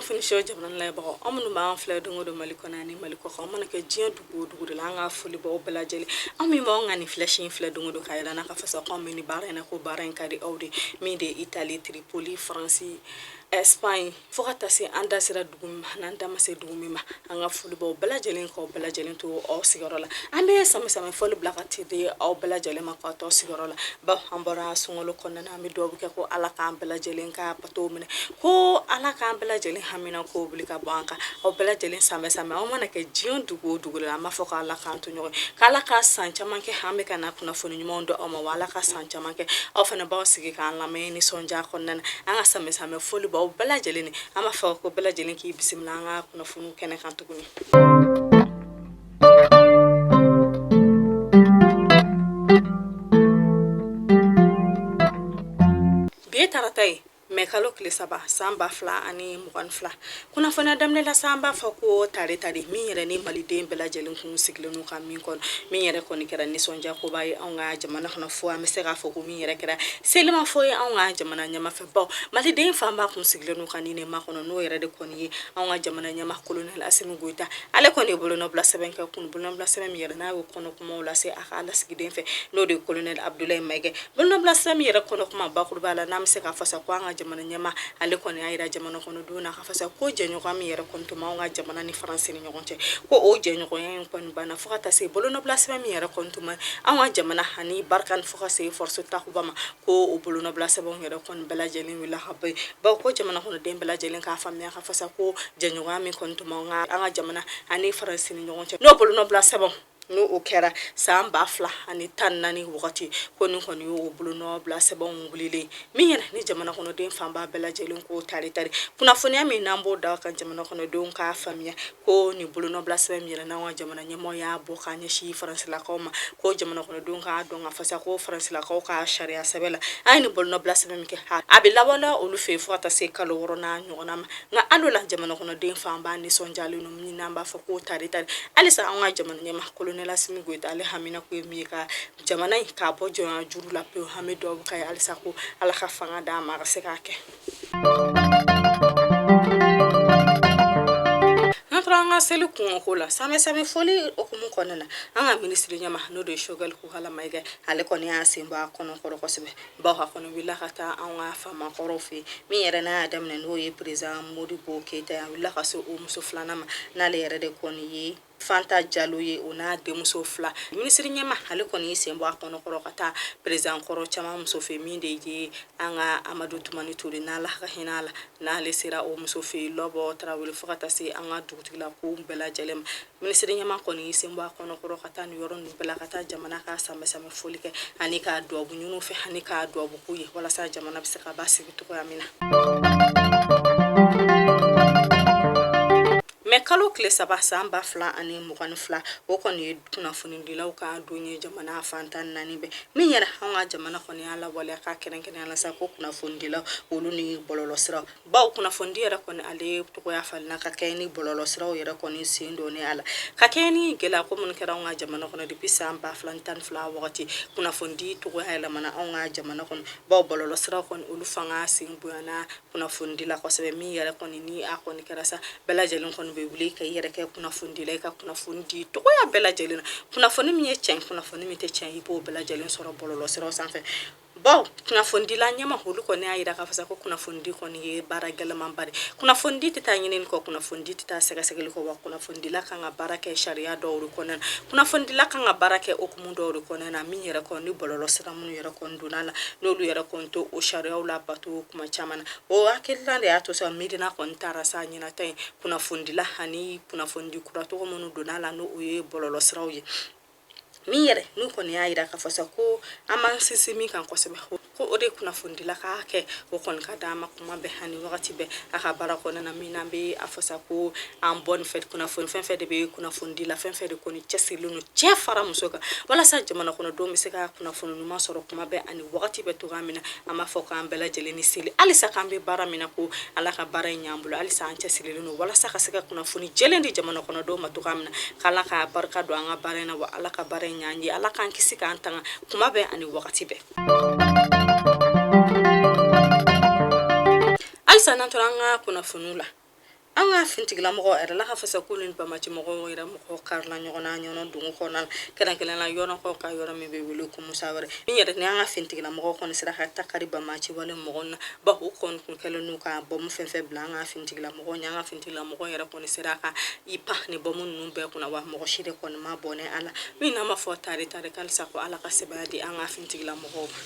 Kunnafoni show jamana lajɛbagaw, aw minnu b'an filɛ don o don Mali kɔnɔ ani Mali kɔkan, aw mana kɛ diɲɛ dugu o dugu de la, an ka foli b'aw bɛɛ lajɛlen. Aw min b'anw ka nin flèche in filɛ don o don k'a yira an na k'a fɔ sa k'anw bɛ nin baara in na, ko baara in ka di aw de, min de ye Italie, Tripoli, Faransi, Espagne, fo ka taa se an da sera dugu min ma n'an da ma se dugu min ma, an ka foli b'aw bɛɛ lajɛlen, k'aw bɛɛ lajɛlen to aw sigiyɔrɔ la. An bɛ sanbɛ sanbɛ fɔli bila ka taa di aw bɛɛ lajɛlen ma k'aw to sigiyɔrɔ la, bawo an bɔra sunkalo kɔnɔna na. An bɛ dugawu kɛ ko Ala k'an bɛɛ lajɛlen ka batow minɛ, ko Ala k'an bɛɛ lajɛlen hamina ko wuli ka bɔ an kan. Aw bɛɛ lajɛlen sanbɛ sanbɛ, aw mana kɛ diɲɛ dugu o dugu la, an b'a fɔ ko Ala k'an to ɲɔgɔn ye, k'Ala ka san caman kɛ an bɛ ka na kunnafoni ɲumanw di aw ma, wa Ala ka san caman kɛ aw fana b'aw sigi k'an lamɛn nisɔndiya kɔnɔna na. An ka sanbɛ sanbɛ foli b'aw bɛɛ lajɛlen, an b'a fɔ ko bɛɛ lajɛlen k'i bisimila an ka kunnafoni kɛnɛ kan tuguni. Bi ye tarata ye, mɛ kalo tile 3, san 2022. Kunnafoniya daminɛ la sa, an b'a fɔ ko tare tare min yɛrɛ ni maliden bɛɛ lajɛlen kun sigilen don ka min kɔnɔ, min yɛrɛ kɔni kɛra nisɔndiya koba ye anw ka jamana kɔnɔ, fo an bɛ se k'a fɔ ko min yɛrɛ kɛra selimafɔ ye anw ka jamana ɲɛmaa fɛ, bawo maliden fanba kun sigilen don ka nin de makɔnɔ, n'o yɛrɛ de kɔni ye anw ka jamana ɲɛmaa kolonɛli Asimi Goyita. Ale kɔni ye bolonɔbila sɛbɛn kɛ kun, bolonɔbila sɛbɛn min yɛrɛ n'a y'o kɔnɔ kumaw lase a ka lasigiden fɛ, n'o de ye kolonɛli Abudulayi Mayiga. Bolonɔbila sɛbɛn min yɛrɛ kɔnɔ kuma bakuruba la, n'an bɛ se k'a fɔ sa ko an ka jamana ɲɛmaa ale kɔni y'a yira jamana kɔnɔdenw na k'a fɔ sa ko jɛɲɔgɔnya min yɛrɛ kɔni tun b'anw ka jamana ni Faransi ni ɲɔgɔn cɛ, ko o jɛɲɔgɔnya in kɔni banna, fo ka taa se bolonɔbila sɛbɛn min yɛrɛ kɔni tun bɛ anw ka jamana ani Barkhane fo ka se force Takuba ma, ko o bolonɔbila sɛbɛnw yɛrɛ kɔni bɛɛ lajɛlen wulila ka bɔ yen, bawo ko jamana kɔnɔden bɛɛ lajɛlen k'a faamuya k'a fɔ sa ko jɛɲɔgɔnya min kɔni tun b'an ka jamana ani Faransi ni ɲɔgɔn cɛ, n'o bolonɔbila sɛbɛnw n'o o kɛra san 2014 wagati, ko nin kɔni y'o bolonɔbila sɛbɛnw wulilen min yɛrɛ ni jamana kɔnɔden fanba bɛɛ lajɛlen ko tare tare. Kunnafoniya min n'an b'o da kan jamana kɔnɔdenw k'a faamuya ko nin bolonɔbila sɛbɛn min yɛrɛ n'an ka jamana ɲɛmɔgɔ y'a bɔ k'a ɲɛsin faransilakaw ma, ko jamana kɔnɔdenw k'a dɔn k'a fɔ sa ko faransilakaw ka sariya sɛbɛn la, an ye nin bolonɔbila sɛbɛn min kɛ, a bɛ lawaleya olu fɛ yen fo ka taa se kalo 6 n'a ɲɔgɔnna ma. Nka hali o la, jamana kɔnɔden fanba nisɔndiyalen don, min n'an b'a fɔ ko tare tare. Halisa an ka jamana ɲɛmaa kolonɛli Asimi Goyita, ale hamina ko ye min ye ka jamana in k'a bɔ jɔnya juru la pewu. An bɛ dugawu k'a ye halisa ko Ala ka fanga d'a ma a ka se k'a kɛ. N'an tora an ka seli kunko la, sanbɛ sanbɛ foli hukumu kɔnɔna na, an ka minisiri ɲɛmaa, n'o de ye Sogɛli Kokala Mayiga, ale kɔni y'a sen bɔ a kɔnɔ kɔrɔ kosɛbɛ, bawo a kɔni wulila ka taa anw ka faamakɔrɔw fɛ yen, min yɛrɛ n'a y'a daminɛ n'o ye président Modibo Keyita ye. A wulila ka se o muso filanan ma, n'ale yɛrɛ de kɔni ye Fanta Jalo ye, o n'a denmuso fila. Minisiri ɲɛmaa ale kɔni y'i sen bɔ a kɔnɔ kɔrɔ ka taa président kɔrɔ caman muso fɛ, min de ye an ka Amadu Tumani Ture, n'Ala ka hinɛ a la, n'ale sera o muso fɛ yen, Lɔbɔ Tarawele, fo ka taa se an ka dugutigilakaw bɛɛ lajɛlen ma. Minisiri ɲɛmaa kɔni y'i sen bɔ a kɔnɔ kɔrɔ ka taa nin yɔrɔ ninnu bɛɛ la, ka taa jamana ka sanbɛ sanbɛ foli kɛ ani ka duwawu ɲini u fɛ ani ka duwawu k'u ye walasa jamana bɛ se ka basigi cogoya min na. Mɛ kalo tile 3, san 2022, o kɔni ye kunnafonidilaw ka don ye jamana fan 14 bɛɛ. Min yɛrɛ an ka jamana kɔni y'a lawaleya k'a kɛrɛnkɛrɛnya la sa ko kunnafonidilaw olu ni bɔlɔlɔsiraw, bawo kunnafonidi yɛrɛ kɔni ale tɔgɔya falenna ka kɛɲɛ ni bɔlɔlɔsiraw yɛrɛ kɔni sen donnen a la, ka kɛɲɛ ni gɛlɛya ko minnu kɛra anw ka jamana kɔnɔ depuis san 2012 wagati. Kunnafonidi tɔgɔya yɛlɛmana anw ka jamana kɔnɔ, bawo bɔlɔlɔsiraw kɔni olu fanga sen bonyana kunnafonidi la kosɛbɛ. Min yɛrɛ kɔni ni a kɔni kɛra sa, bɛɛ lajɛlen kɔni bɛ wuli ka i yɛrɛ kɛ kunnafonidila ye ka kunnafoni di tɔgɔya bɛɛ lajɛlen na. Kunnafoni min ye tiɲɛ, kunnafoni min tɛ tiɲɛ, i b'o bɛɛ lajɛlen sɔrɔ bɔlɔlɔsiraw sanfɛ, bawo kunnafonidila ɲɛmaa olu kɔni y'a yira k'a fɔ sa ko kunnafonidi kɔni ye baara gɛlɛmanba de. Kunnafonidi tɛ taa ɲinini kɔ, kunnafonidi tɛ taa sɛgɛsɛgɛli kɔ, wa kunnafonidila kan ka baara kɛ sariya dɔw de kɔnɔna na, kunnafonidila kan ka baara kɛ hukumu dɔw de kɔnɔna na. Min yɛrɛ kɔni ni bɔlɔlɔsira minnu yɛrɛ kɔni donna la, n'olu yɛrɛ kɔni to o sariyaw labato kuma caman na, o hakilina de y'a to sa miirina kɔni taara sa ɲinata in kunnafonidila ani kunnafonidi kura tɔgɔ minnu donna la, n'o ye bɔlɔlɔsiraw ye. Min yɛrɛ n'u kɔni y'a yira k'a fɔ sa ko an b'an sinsin min kan kosɛbɛ, ko o de kunnafonidila ka hakɛ o kɔni ka d'an ma kuma bɛɛ ani wagati bɛɛ a ka baara kɔnɔna na. Min n'an bɛ a fɔ sa ko an bɔ nin fɛ, kunnafoni fɛn fɛn de bɛ kunnafonidi la, fɛn fɛn de kɔni cɛsirilen don cɛ fara muso kan walasa jamana kɔnɔdenw bɛ se ka kunnafoni ɲuman sɔrɔ kuma bɛɛ ani wagati bɛɛ cogoya min na, an b'a fɔ k'an bɛɛ lajɛlen ni seli halisa, k'an bɛ baara min na, ko Ala ka baara in ɲ'an bolo. Halisa an cɛsirilen don walasa ka se ka kunnafoni jɛlen di jamana kɔnɔdenw ma cogoya min na, k'Ala ka barika don an ka baara in na, wa Ala ka baara in ɲ'an ye, Ala k'an kisi k'an tanga kuma bɛɛ ani wagati bɛɛ. Halisa n'an tora an ka kunnafoniw la, An ka finitigilamɔgɔ yɛrɛ la ka fasa ko ni banbaanci mɔgɔw yɛrɛ mɔgɔ karila ɲɔgɔn na ɲɔnɔ dugu kɔnɔna la, kɛrɛnkɛrɛnnenya la ɲɔnɔkaw ka yɔrɔ min bɛ wele ko Musawɛrɛ. Min yɛrɛ ni an ka finitigilamɔgɔw kɔni sera ka ta kari banbaanci wale mɔgɔ na, bawo u kɔni kun kɛlen n'u ka bɔmu fɛn fɛn bila an ka finitigilamɔgɔw ɲɛ. An ka finitigilamɔgɔw yɛrɛ kɔni sera ka i pan ni bɔmu ninnu bɛɛ kunna, wa mɔgɔ si de kɔni ma bɔnɛ a la. Min n'an b'a fɔ tari tari halisa ko Ala ka sebaaya di an ka finitigilamɔgɔw ma.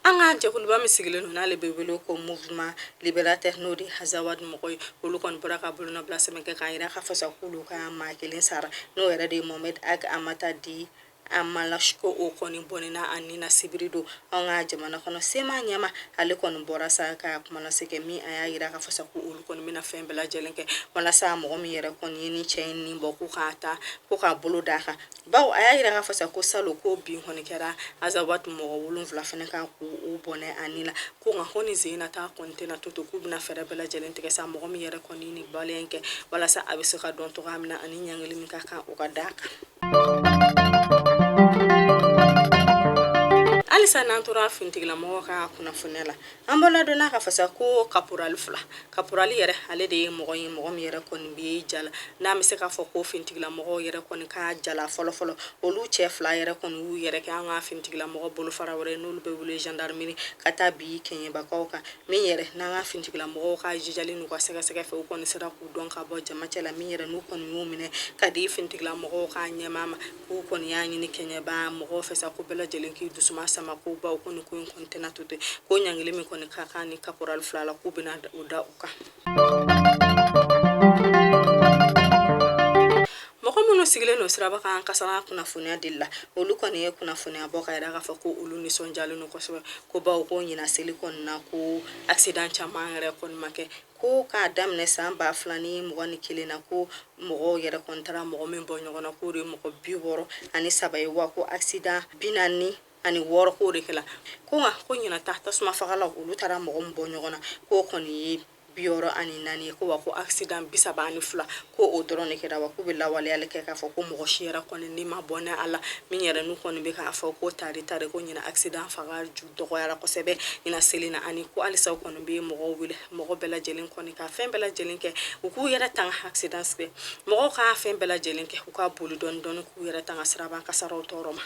An ka jɛkuluba min sigilen don n'ale bɛ wele ko Mouvement Libérateur, n'o de Azawad mɔgɔ ye, olu kɔni bɔra ka bolonɔbila sɛbɛn kɛ k'a jira k'a fɔ sa k'olu ka maa kelen sara, n'o yɛrɛ de ye Mohamed Ag Amata dit Amalash, ko o kɔni bɔnɛna a ni na sibiri don an ka jamana kɔnɔ. CMA ɲɛmaa ale kɔni bɔra sa ka kumalase kɛ, min a y'a jira k'a fɔ sa ko olu kɔni bɛna fɛn bɛɛ lajɛlen kɛ walasa mɔgɔ min yɛrɛ kɔni ye ni cɛ in ni bɔ, k'u k'a ta ko k'a bolo d'a kan, bawo a y'a jira k'a fɔ sa ko salon ko bin kɔni kɛra Azawad mɔgɔ 7 fana kan k'u bɔnɛ a ni la, ko nka ko ni sen na taa kɔni tɛna to ten, k'u bɛna fɛɛrɛ bɛɛ lajɛlen tigɛ sa mɔgɔ min yɛrɛ kɔni ni waleya in kɛ walasa a bɛ se ka dɔn cogoya min na ani ɲangili min ka kan o ka d'a kan. Halisa n'an tora finitigilamɔgɔw ka kunnafoniya la, an b'aw ladɔnniya k'a fɔ sa ko kaporali fila, kaporali yɛrɛ ale de ye mɔgɔ ye, mɔgɔ min yɛrɛ kɔni bɛ jala, n'an bɛ se k'a fɔ ko finitigilamɔgɔw yɛrɛ kɔni ka jala fɔlɔfɔlɔ, olu cɛ fila yɛrɛ kɔni y'u yɛrɛ kɛ an ka finitigilamɔgɔ bolofara wɛrɛ n'olu bɛ wele gendarmerie ka taa bi kɛɲɛbakaw kan. Min yɛrɛ n'an ka finitigilamɔgɔw ka jijali n'u ka sɛgɛsɛgɛ fɛ, u kɔni sera k'u dɔn ka bɔ jama cɛ la. Min yɛrɛ n'u kɔni y'u minɛ ka di finitigilamɔgɔw ka ɲɛmaa ma, k'u kɔni y'a ɲini kɛɲɛba mɔgɔw fɛ sa ko bɛɛ lajɛlen k'i dusuma sama, ko bawo ko nin ko in kɔni tɛna to ten, ko ɲangili min kɔni ka kan ni kaporali fila la, k'u bɛna o da u kan. Mɔgɔ minnu sigilen don siraba kan kasara kunnafoniya dili la, olu kɔni ye kunnafoniya bɔ ka yira k'a fɔ ko olu nisɔndiyalen don kosɛbɛ, ko bawo ko ɲinan seli kɔni na ko accident caman yɛrɛ kɔni ma kɛ, ko k'a daminɛ san 2021 na, ko mɔgɔw yɛrɛ kɔni taara mɔgɔ min bɔ ɲɔgɔn na, k'o de ye mɔgɔ 63 ye, wa ko accident 46 k'o de kɛla, ko nka ko ɲinan ta tasuma fagalaw olu taara mɔgɔ min bɔ ɲɔgɔn na, k'o kɔni ye 64 ye, ko wa ko accident 32 ko o dɔrɔn de kɛra, wa k'u bɛ lawaleyali kɛ k'a fɔ ko mɔgɔ si yɛrɛ kɔni ni ma bɔnɛ a la. Min yɛrɛ n'u kɔni bɛ k'a fɔ ko tari tari ko ɲinan accident fanga ju dɔgɔyara kosɛbɛ ɲinan seli na, ani ko halisa u kɔni bɛ mɔgɔw wele, mɔgɔ bɛɛ lajɛlen kɔni ka fɛn bɛɛ lajɛlen kɛ u k'u yɛrɛ tanga accident sɛ mɔgɔw ka fɛn bɛɛ lajɛlen kɛ u ka boli dɔɔni dɔɔni k'u yɛrɛ tanga siraba kasaraw tɔɔrɔ ma.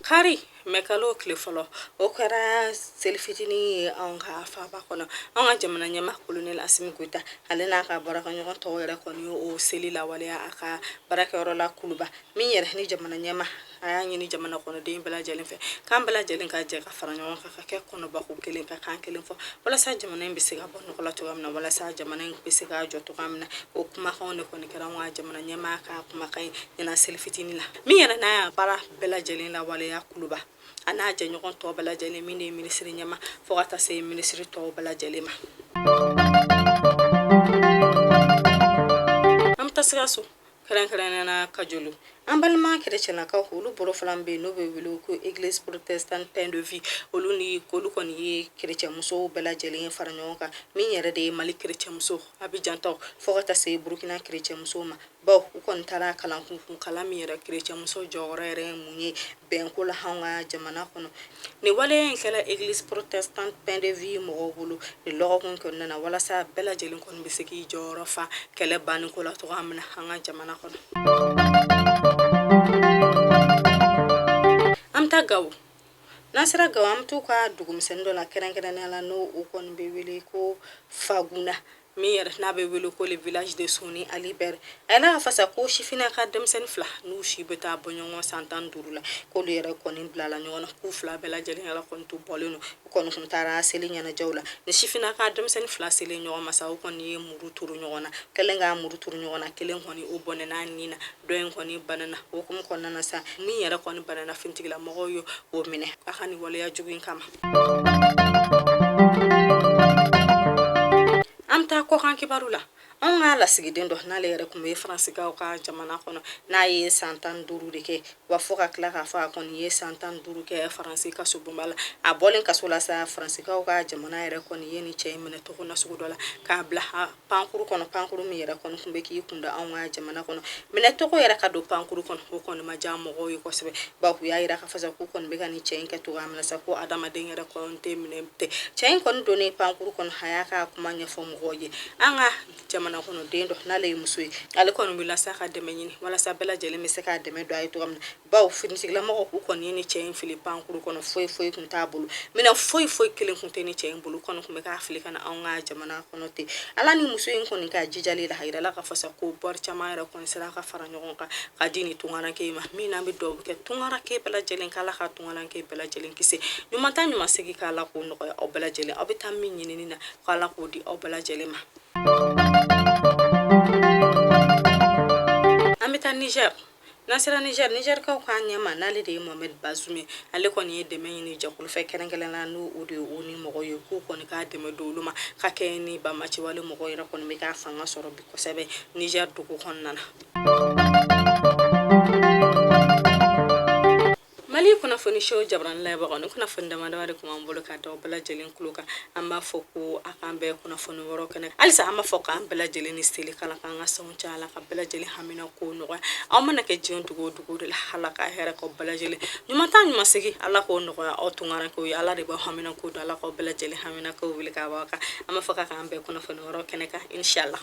Kari mɛkalo tile fɔlɔ, o kɛra seli fitinin ye anw ka faaba kɔnɔ. Anw ka jamana ɲɛmaa kolonɛli Asimi Goyita, ale n'a ka baarakɛɲɔgɔn tɔw yɛrɛ kɔni ye o seli lawaleya a ka baarakɛyɔrɔ la Kuluba. Min yɛrɛ ni jamana ɲɛmaa a y'a ɲini jamana kɔnɔden bɛɛ lajɛlen fɛ k'an bɛɛ lajɛlen ka jɛ ka fara ɲɔgɔn kan ka kɛ kɔnɔbako kelen, ka kan kelen fɔ walasa jamana in bɛ se ka bɔ nɔgɔ la cogoya min na, walasa jamana in bɛ se ka jɔ cogoya min na. O kumakanw de kɔni kɛra anw ka jamana ɲɛmaa ka kumakan ye ɲinan seli fitinin la. Min yɛrɛ n'a y'a baara bɛɛ lajɛlen lawaleya Kuluba, a n'a jɛɲɔgɔn tɔw bɛɛ lajɛlen, min de ye minisiri ɲɛmaa fo ka taa se minisiri tɔw bɛɛ lajɛlen ma. An bɛ taa Sikaso, kɛrɛnkɛrɛnnenya na Kajolo. An balima kerecɛnakaw, olu bolofara bɛ yen n'o bɛ wele ko Église protestante Pain de Vie, olu ni olu kɔni ye kerecɛnmusow bɛɛ lajɛlen fara ɲɔgɔn kan, min yɛrɛ de ye Mali kerecɛnmuso Abijan taw fo ka taa se Burukina kerecɛnmusow ma, bawo u kɔni taara kalan kun kalan min yɛrɛ kerecɛnmuso jɔyɔrɔ yɛrɛ ye mun ye bɛnko la anw ka jamana kɔnɔ. Nin waleya in kɛla Église protestante Pain de Vie mɔgɔw bolo nin lɔgɔkun kɔnɔna na, walasa bɛɛ lajɛlen kɔni bɛ se k'i jɔyɔrɔ fa kɛlɛ banni ko la cogoya min na an ka jamana kɔnɔ. An bɛ taa Gawo. N'an sera Gawo, an bɛ t'u ka dugumisɛnnin dɔ la, kɛrɛnkɛrɛnnenya la n'o o kɔni bɛ wele ko Fagunda, min yɛrɛ n'a bɛ wele ko le village de Soni Ali Ber. A yɛrɛ ka fasa ko sifinna ka denmisɛnnin fila n'u si bɛ taa bɔ ɲɔgɔn san 15 la, k'olu yɛrɛ kɔni bilala ɲɔgɔn na, k'u fila bɛɛ lajɛlen yɛrɛ kɔni tun bɔlen don, u kɔni tun taara seli ɲɛnajɛw la. Ni sifinna ka denmisɛnnin fila selen ɲɔgɔn ma sa, u kɔni ye muru turu ɲɔgɔn na. Kɛlen ka muru turu ɲɔgɔn na, kelen kɔni o bɔnɛna ni na, dɔ in kɔni banana. O hukumu kɔnɔna na sa, min yɛrɛ kɔni banana, finitigilamɔgɔw ye o minɛ a ka nin waleya jugu in kama. An bɛ taa kɔkan kibaru la. Anw ka lasigiden dɔ, n'ale yɛrɛ tun bɛ Faransikaw ka jamana kɔnɔ, n'a ye san 15 de kɛ, wa fo ka tila k'a fɔ a kɔni ye san 15 kɛ Faransi kasobonba la. A bɔlen kaso la sa, Faransikaw ka jamana yɛrɛ kɔni ye nin cɛ in minɛ cogo nasugu dɔ la k'a bila pankuru kɔnɔ, pankuru min yɛrɛ kɔni tun bɛ k'i kunda anw ka jamana kɔnɔ. Minɛ cogo yɛrɛ ka don pankuru kɔnɔ, o kɔni ma diya mɔgɔw ye kosɛbɛ, bawo u y'a yira k'a fɔ sa k'u kɔni bɛ ka nin cɛ in kɛ cogoya min na sa, ko adamaden yɛrɛ kɔni tɛ minɛ ten. Cɛ in kɔni donnen pankuru kɔnɔ, a y'a ka kuma ɲɛfɔ mɔgɔw ye. An ka jamana kɔnɔden dɔ, n'ale ye muso ye, ale kɔni wulila sa ka dɛmɛ ɲini walasa bɛɛ lajɛlen bɛ se k'a dɛmɛ don a ye cogoya min na, bawo finitigilamɔgɔw k'u kɔni ye ni cɛ in fili pankuru kɔnɔ, foyi foyi tun t'a bolo, minɛn foyi foyi kelen tun tɛ ni cɛ in bolo, kɔni tun bɛ k'a fili ka na anw ka jamana kɔnɔ ten. Ala ni muso in kɔni ka jijali la, a yirala k'a fɔ sa ko wari caman yɛrɛ kɔni sera ka fara ɲɔgɔn kan ka di ni tungaranke in ma. Min n'an bɛ dugawu kɛ tungaranke bɛɛ lajɛlen, k'Ala ka tungaranke bɛɛ lajɛlen kisi, ɲuman taa ɲuman segin, k'Ala k'o nɔgɔya aw bɛɛ lajɛlen, aw bɛ taa min ɲinini na, k'Ala k'o di aw bɛɛ lajɛlen ma. An bɛ taa Niger. N'an sera Niger, Nigerkaw ka ɲɛmaa, n'ale de ye Mohamed Bazoum ye, ale kɔni ye dɛmɛ ɲini jɛkulu fɛ kɛrɛnkɛrɛn na, n'o o de ye ONU mɔgɔw ye, k'u kɔni k'a dɛmɛ don olu ma ka kɛɲɛ ni banbaanciwale mɔgɔw yɛrɛ kɔni bɛ k'a fanga sɔrɔ bi kosɛbɛ Niger dugu kɔnɔna na. Mali kunnafoni show jabarani lajɛbagaw, ni kunnafoni dama dama de tun b'an bolo ka da aw bɛɛ lajɛlen tulo kan. An b'a fɔ ko a k'an bɛn kunnafoni wɛrɛ kɛnɛ. Halisa an b'a fɔ k'an bɛɛ lajɛlen ni seli kala, k'an ka sanw caya, Ala ka bɛɛ lajɛlen hamina ko nɔgɔya. Aw mana kɛ diɲɛ dugu o dugu de la, Ala ka hɛrɛ k'aw bɛɛ lajɛlen, ɲuman taa ɲuman segin, Ala k'o nɔgɔya aw tunkarankew ye. Ala de b'aw hamina ko dɔn, Ala k'aw bɛɛ lajɛlen hamina ko wuli ka bɔ aw kan. An b'a fɔ k'a k'an bɛn kunnafoni wɛrɛ kɛnɛ kan, inshallah.